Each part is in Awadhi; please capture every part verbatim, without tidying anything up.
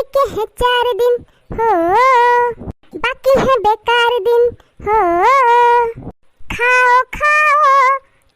के हैं चार दिन हो, बाकी हैं बेकार दिन हो। खाओ, खाओ,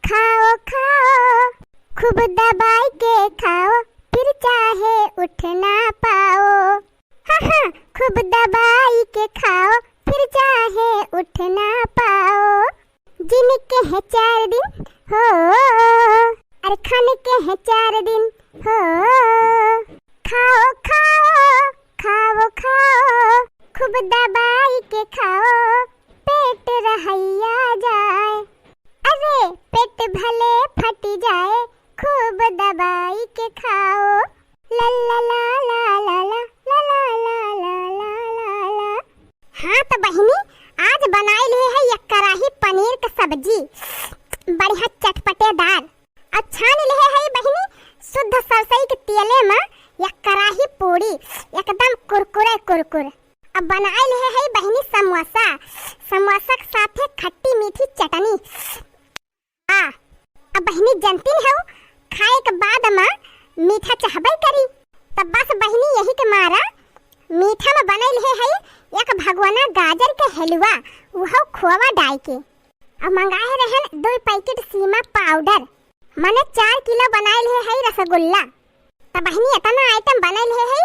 खाओ, खाओ, खूब दबाई के खाओ, फिर चाहे उठ ना पाओ। हाँ, हाँ, खूब दबाई के खाओ, फिर चाहे उठ ना पाओ। जिनके हैं चार दिन हो, अरे खाने के हैं चार दिन हो। खाओ, खाओ, खाओ, खाओ, खूब दबाई के खाओ, पेट रहैया जाए। अरे पेट भले फट जाए, खूब दबाई के खाओ। ला ला ला ला ला ला। हाँ तो बहिनी, आज बनाई लिहे है एक कढ़ाई पनीर के सब्जी, बढ़िया चटपटेदार। और छान लिहे है बहिनी शुद्ध सरसई के तेले में एक कढ़ाई पूड़ी, एकदम कुरकुरे कुरकुर। अब बनाई लिहे है बहिनी समोसा, समोसा के साथे खट्टी मीठी चटनी। आ, अब बहिनी जनती हो, खाए के बाद में मीठा चाहबे करी। तब बस बहिनी यही के मारा मीठा में बनल है, है एक भगोना गाजर के हलवा, उहो खोवा डाल के। अब मंगाए रहन दो पैकेट सीमा पाउडर, मने चार किलो बनाए है, है रसगुल्ला। तब बहिनी इतना आइटम बनल है, है।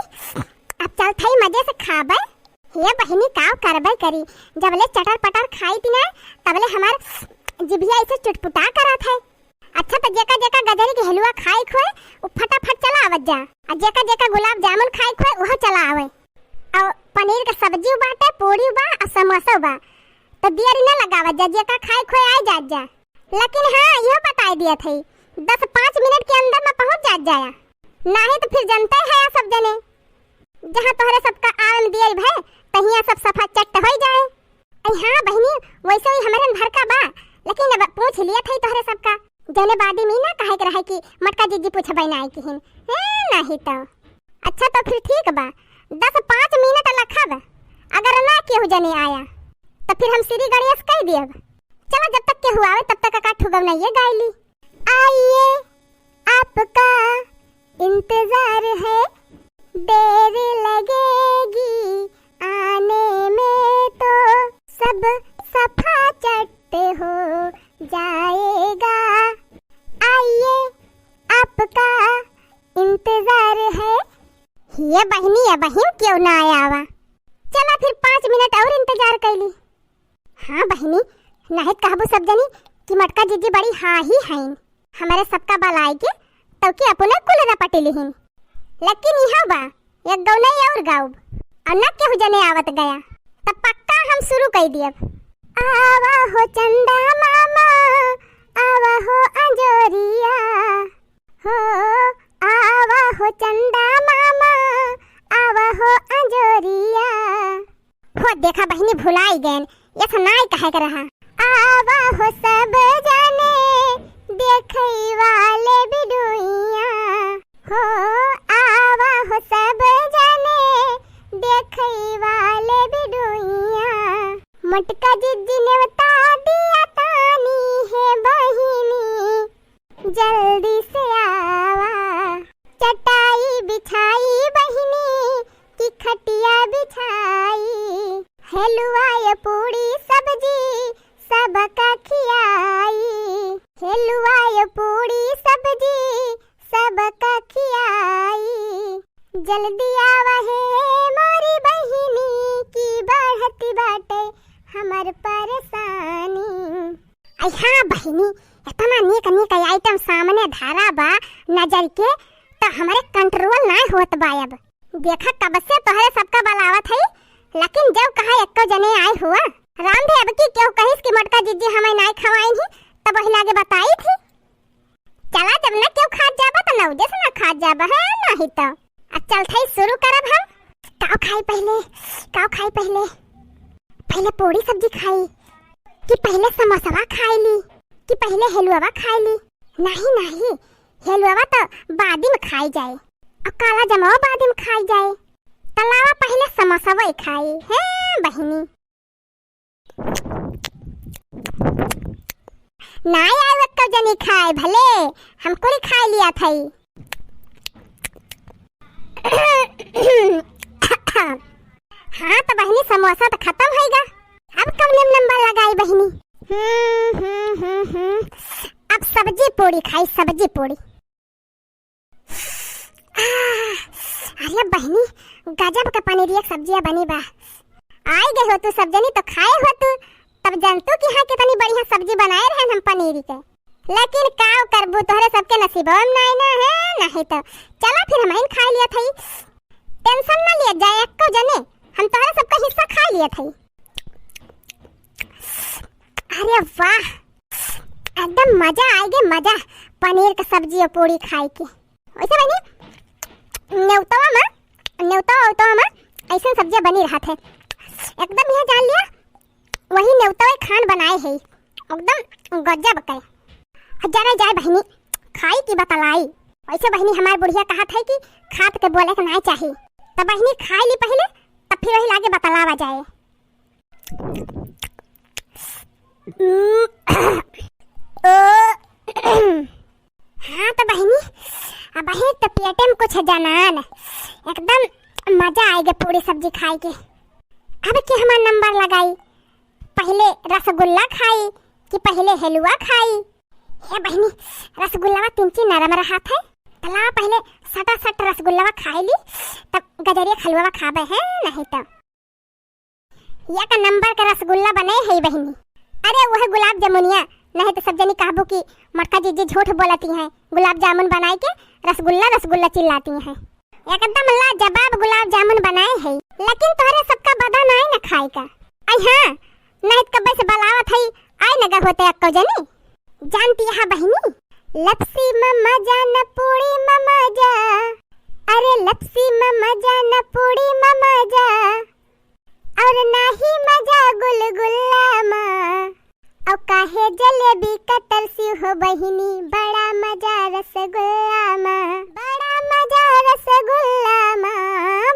अब चलत है मजे से खाबे। हे बहिनी, काव करबे करी, जबले चटर पटर खाई थी ना, तबले हमार जिभिया ऐसे चुटपुटा करत है। अच्छा, तो जेका जेका गजरी के हलवा खाए खोए, उ फटाफट चला आवत जा। आ जेका जेका गुलाब जामुन खाए खोए, उहो चला आवे। और पनीर के सब्जी बाटे, पूड़ी बा, और समोसा बा, तो देरी न लगावत जा, जेका खाए खोए आए जात जा। लेकिन हाँ, इहो बताई दिया थई, दस पाँच मिनट के अंदर में पहुँच जात जाया, नाहीं तो फिर जनते है सब जने, जहाँ तोहरे सबका आवे में देरी भय, तहिया सब सफा चट्ट होई जाए। अरे हाँ बहिनी, वैसे ही हमरन भर का बा, लेकिन अब पूछ लिया थई तोहरे सबका। जने बादी में ना कहे के रहे कि मटका जिज्जी पूछबे नाहीं किहिन। हैं, नाहीं तो। अच्छा तो फिर ठीक बा, दस पाँच मिनट लखब, अगर ना केहू जने आया, तो फिर हम श्री गणेश कह दियब। चला, जब तक केहू आवे, तब तक का ठुगव नहीं ये गायली। आइए, आपका इंतजार है, देर लगेगी आने में तो सब सफा चट हो जाएगा। आइए, आपका इंतजार है। ये बहिनी, ये बहिन क्यों ना आया आवा? चला फिर पाँच मिनट और इंतजार कैली। हाँ बहिनी, नाहीं कहबू सब जनी कि मटका जिज्जी बड़ी हाही हईन। हमरे सबका बलाए के तौके अपने कुल रपट लिहिन। लेकिन इहाँ बा, एक गौ नहीं और गाउब, और न केहू जने आवत गया, तब पक्का हम शुरू कई दियब। आवा हो चंदा मामा, आवा हो अंजोरिया, हो आवा हो चंदा मामा, आवा हो अंजोरिया। हो देखा बहिनी भुलाई गएन, ऐसा नाई कहे के रहा। आवा हो सब जाने देखई वाले बिडुइया, हो आवा हो सब जाने देखई वाले बिडुइया। मोटका जिज्जी नेवता दिया तानी है बहिनी, जल्दी से आवा। चटाई बिछाई बहिनी की खटिया बिछाई, हेलुआ ये पूड़ी सब्जी सबका खियाई, हेलुआ ये पूड़ी सब्जी सबका खियाई। जल्दी आवा हे मोरी बहिनी की बढ़त बाटे हमर परेशानी। आई हाँ बहिनी, इतना नीक नीक आइटम सामने धरा बा नजर के, त हमरे कंट्रोल नाय होत बा अब। देखा कब से तोहरे सबका बलावत हई, लेकिन जब कहा एक्को जने आए हुआ। राम भी अब की केहू कहिस कि मोटका जिज्जी हमें नाय खवाइन ही, तब वही लागे बताई थी। चला जब ना केहू खात जाबा त नौजे से ना खात जाबा है, नहीं तो। अब चलत हई शुरू करब हम। काव खाई पहले, काव खाई पहले? पहले पूड़ी सब्जी खाई कि पहले समोसवा खाई ली कि पहले हलुआवा खाई ली? नहीं नहीं, हलुआवा तो बादी में खाई जाए और काला जमावा बादी में खाई जाए। त लावा पहले समोसवा ही खाई है बहिनी। नाय आवे एक्को जनी खाए, भले हम कुल खाए लिया थई। पसंद खतम होइगा। अब कौने में नंबर लगाई बहिनी? हम्म, हम्म, हम्म, हम्म। अब सब्जी पूड़ी खाई, सब्जी पूड़ी। आह, अरे बहिनी, गजब के पनीरिया के सब्जिया बनी बा। आई गए हो तू सब जनी तो खाए हो तू, तब जानतू कि हाँ कितनी बढ़िया सब्जी बनाए रहे हम पनीरी के। लेकिन का करबू, तोहरे सबके नसीबवा में नाई ना है, नहीं तो चला फिर हमहिन खाए लिया थई। टेंशन ना लिया जाए एको जने, हम तोहरे सबका हिस्सा खा लिया थई। अरे वाह, एकदम मजा आइगे मजा, पनीर के सब्जी और पूड़ी खाए के। वैसे बनी नेवतवा में, नेवतवा उतवा में ऐसन सब्जियां बनी रहत है, एकदम यहाँ जान लिया वही नेवतवे खान बनाए है, एकदम गजब के। अब जाना जाए बहिनी, खाई की बतलाई। वैसे बहिनी हमार बुढ़िया कहत है कि खात के बोले के नाई चाही, तब बहिनी खाई ली पहले, तब फिर वही लागे बतलावा जाए। ओ, हाँ तो बहिनी, अबही तो पेटे में कुछ जनान, एकदम मजा आइगे पूड़ी सब्जी खाए के। अब के हमार नंबर लगाई, पहले रसगुल्ला खाई कि पहले हलवा खाई? हे बहिनी, रसगुल्लावा तिंची नरम रहत है, तला पहले सटा सट रसगुल्लावा खाई ली, तब गजरिया खलवा खाबे है, नहीं तो। या का नंबर का रसगुल्ला बने है बहिनी। अरे वह गुलाब जामुनिया, नहीं तो सब जनी कहबू कि मोटका जीजी झूठ बोलती हैं, गुलाब जामुन बनाए के रसगुल्ला रसगुल्ला चिल्लाती हैं। एकदम लाजवाब गुलाब जामुन बनाए है, लेकिन तोहरे सबका बदा नाई न खाए का। आई हाँ, नहीं तो कब्बे से बलावत है, आए न गा होते अक्को जनी। जानती है बहिनी, लपसी ममा जा न पूड़ी ममा जा, अरे लपसी ममा जा न पूड़ी ममा जा, और नाही मजा गुलगुल्ला मा। और काहे जलेबी का तरसी हो बहिनी, बड़ा मजा रसगुल्ला मा, बड़ा मजा रसगुल्ला मा,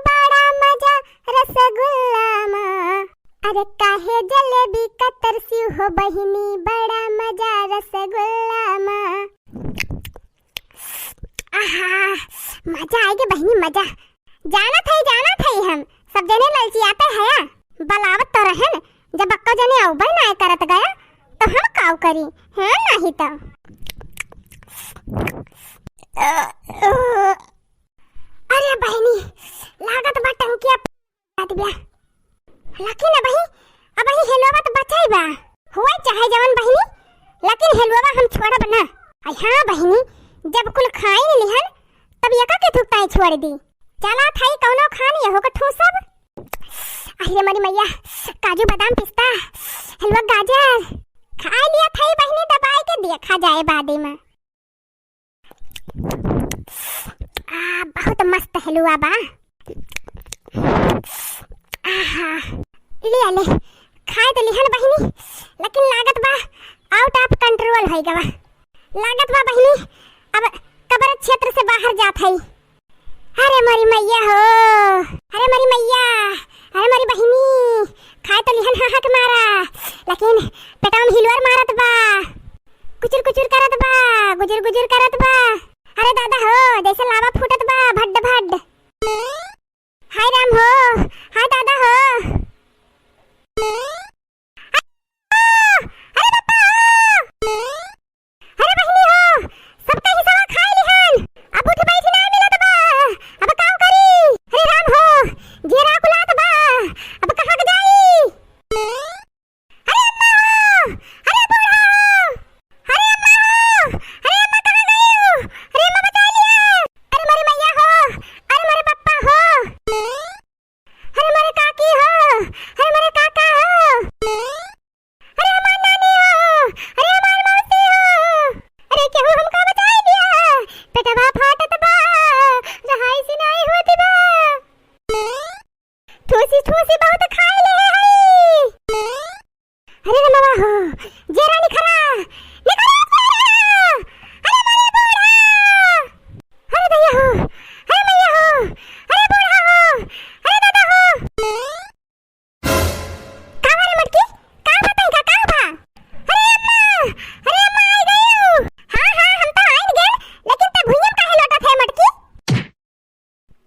बड़ा मजा रसगुल्ला मा। अरे काहे जलेबी का तरसी हो बहिनी, बड़ा मजा रसगुल्ला मा। आहा, मजा आइगे बहिनी, मजा। जानत है, जानत है हम, सब जने ललचियाते हैं, बलावत तो रहन, जब अक्को जने अउबे नाय करत गया, तो हम काउ करी, हैं नहीं तो। अरे बहिनी, लागत बा टंकिया जात बिया। लेकिन अबही, अबही हेलवा तो बचाई बा। होए चाहे जवन बहिनी, लेकिन हेलवा हम छोड़ब ना। आई हाँ बहिनी, जब कुल खाई लिहन, तब एका के थुकताई छोड़ दी। चला थाई कौनो खान यहो के ठूसब। अरे मरी मैया, काजू बादाम पिस्ता, हेलवा गाजर, खाई लिया थाई बहिनी दबाई के, देखा जाए बादे में। आ, बहुत मस्त हलवा बा। आहा, ले ले, खाए तो लिहन बहिनी, लेकिन लागत बा out of control होइ गवा। लागत बा बहिनी, अब कब्र क्षेत्र से बाहर जात है। अरे मोरी मैया हो, अरे मोरी मैया, अरे मोरी बहिनी, खाए तो लिहन हाहा के मारा, लेकिन पेटवा में हिलवर मारत बा, कुचुर कुचुर करत बा, गुजुर गुजुर करत बा। अरे दादा हो, जैसे लावा फूटत बा, भड्ड भड्ड। हाय राम हो, हाय दादा हो। अरे बापा हो, अरे बहिनी हो, सबका हिस्सा खाए लिहन। अब उठ बैठ ना मिलत बा, अब का करी? अरे राम हो, घेरा कुलात बा, अब कहाँ के जाई? अरे अम्मा हो, अरे बूढ़ा हो, अरे अम्मा हो, अरे अम्मा कहाँ गई हो? अरे अम्मा बचा लिया। अरे मोरे मैया हो, अरे मोरे पप्पा हो, अरे मोरे काकी हो, अरे मोरे काका हो, अरे हमार नानी हो, अरे हमार मौसी हो, अरे केहू हमका बचाई लिया, पेटवा फाटत बा, रहाई से नाई होत बा। ठूसी ठूसी बहुत खाए ले हई। अरे रे मामा हो, जेरा निखरा, निखरा जेरा। अरे मारे बूढ़ा। अरे दैया हो, अरे मैया हो, अरे बूढ़ा हो, अरे दादा हो। का रे मटकी? का बा तैका, का बा? अरे अम्मा, अरे अम्मा आई गई। हाँ, हाँ, हम तो आइन गेल, लेकिन ते भुइयां काहे लोटत है मटकी?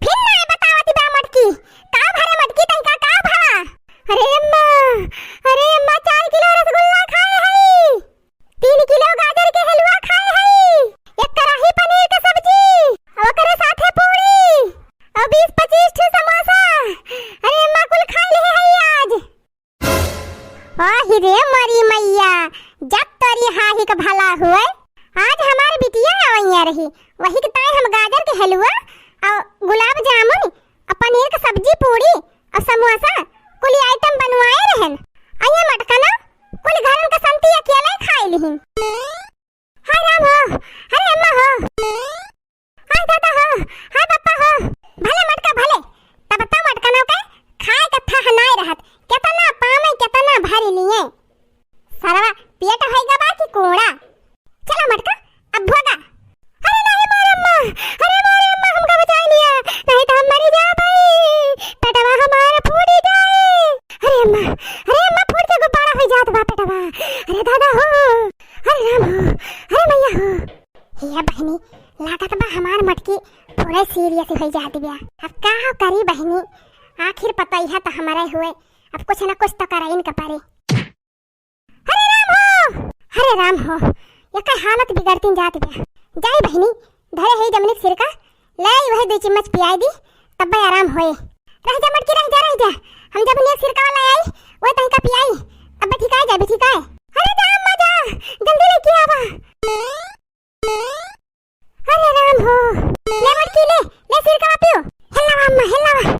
फिर ना बतावती बा मटकी। का भा रे मटकी, तैका का भा? पच्चीस ठो समोसा। अरे अम्मा, कुल खाइ लिहे हई आज। आहि रे मोरी मइया, जब तोरी हाही क भला हुए, आज हमार बिटिया आवइया रही, वही के ताई हम गाजर के हलुआ अउ गुलाब जामुन अउ पनीर क सब्जी, पूड़ी अउ समोसा कुल item बनवाए रहन। अइया मटकना कुल घरन क संती अकेले खाइ लिहिन। हाय राम हो, अरे अम्मा हो, हाय दादा हो, हाय पप्पा हो, भले मटका भले, तब तो मटकनों के खाए के थाह नाय रहत, केतना पावे केतना भरी लिए। सरवा पेट होइगा बा कि कूड़ा। चला मटका, अब भोगा। अरे नहीं मोरे अम्मा, अरे मोरे अम्मा, हमका बचाइ लिया, नहीं तो हम मरी जाबइ, पेटवा हमार फूटि जाए। अरे अम्मा, अरे अम्मा, फूट के गुब्बारा होइ जात बा पेटवा। अरे दादा हो, अरे राम हो, अरे मइया हो। हे बहिनी, लागत बा हमार मटकी पूरा serious होइ जात बिया। अब का करी बहिनी, आखिर पतोहिया त हमरे हुए, अब कुछ न कुछ तो करइन के परे। अरे राम हो, अरे राम हो, एकर हालत बिगड़तिन जात बिया। जाई बहिनी, धरे है जमनिक सिरका, ले आई वही दुइ चिम्मच पियाइ दी, तब्बे आराम होए। रह जा मटकी, रह जा, रह जा, हम जब निक सिरका वाला आई, वही तनिका पियाई, तब्बे ठिकाइ जाबे, ठिकाइ। अरे जा अम्मा जा, जल्दी लेके आवा। अरे राम हो, ले मटकी ले, ले सिरका पियो। हेलावा अम्मा, हेलावा।